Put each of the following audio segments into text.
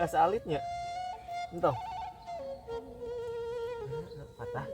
Asa alitnya. Entong. Patah.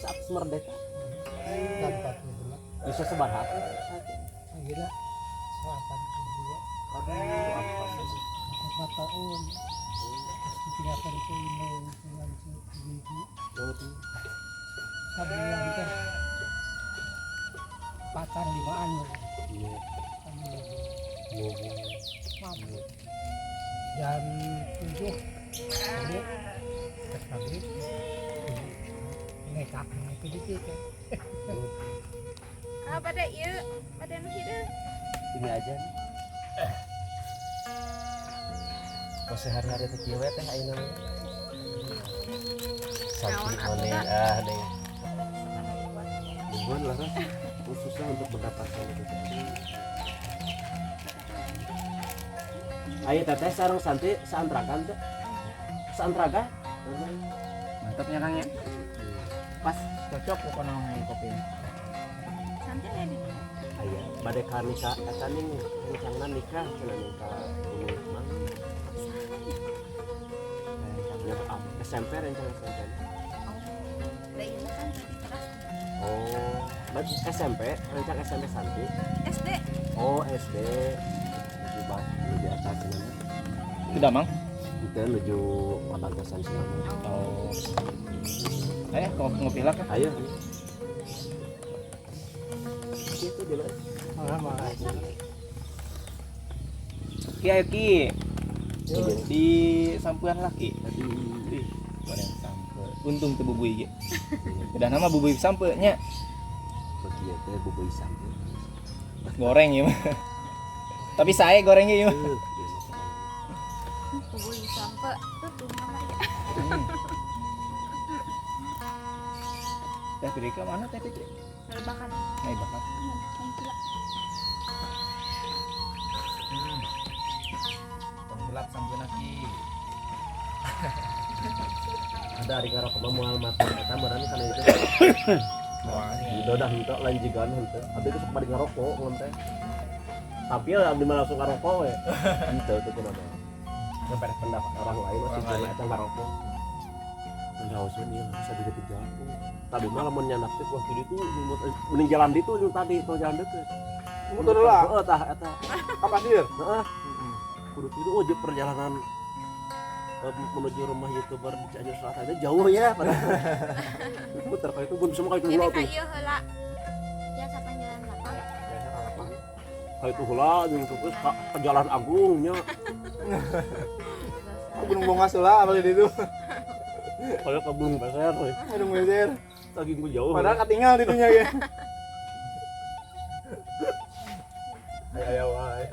Saat merdeka. Tahun 42. Bisa sabaraha? Gila. 82. Aduh, alhamdulillah. 4 tahun. Terus dipindahkan ke Indo dengan gigi. Oh, Sabulan teh empatan limaan. Iya. Mabuk. Jam 7 balik ke pabrik. Nekak itu dikit ya. Ah, pada ieu, pada nu hideung. Ini aja nih. Oh, sehari-hari teh kieu we teh ayeuna mah. Santi Naon atuh, maneh Kak? ah neng. Nuhun lah kan. Susah untuk mendapatkan itu. Ayo teteh sareng Santi saantragan teh. Saantraga? Mantapnya, Kang, ya. Pas cocok pokoknya ngomongin kopi. Santai aya di Aya, bade ka nikah eta ning rencana nikah cenah ning ka ini mang. Ya, SMP, rencana SMP. Oh. Da ieu mah kan tadi keras. Oh, berarti SMP, rencana SMP Santi. SD. Oh, SD. Menuju menuju atas cenah. Sudah, Mang? Itu menuju pabatasan cenah. Oh. Ayo, ngopi ngopi lah kan. Ayo. Itu dia. Malah Ki, ayo Ki. Di sampuan lah, Ki. Ih, goreng sampe. Untung teu bubui ge. Udah nama bubui sampe nya. Bagi ya teh bubui sampe. Goreng ya mah. Tapi saya gorengnya ya mah. Bubui sampe tuh mama ya. Teh Pirika mana Teh Fitri? Lebakan. Nah, bakar. Gila. Tong gelap sampeuna, Ki. Ada ari ngarokok mah moal mati eta meureun kana itu. Udah henteu lain jigan henteu. Abdi teh sok bari ngarokok ngon teh. Tapi ya abdi mah langsung ngarokok we. Henteu teu kunaon. Sampai pendapat orang lain masih Orang jelek lain. eta ngarokok. Ngaoseun ieu bisa jadi jalan. Tadi mah lamun nyandak teh wah di ditu mending jalan ditu jeung tadi tong jalan deket. Muter lah. Heeh tah eta. Ka pasir. Heeh. Kudu tidur oh perjalanan menuju rumah YouTuber di Cianjur Selatan aja jauh ya padahal. Muter kayak itu belum semua kayak itu Ini heula ka tuh. ieu heula. Ya sapanjalan lapang. Kayak itu heula jeung terus ka Jalan Agung nya. Gunung Bongas lah apa di itu. Kayak ke Gunung Beser we. Gunung Beser. Saking ku jauh. Padahal ketinggal di dunia ya. Ayo ayo wae.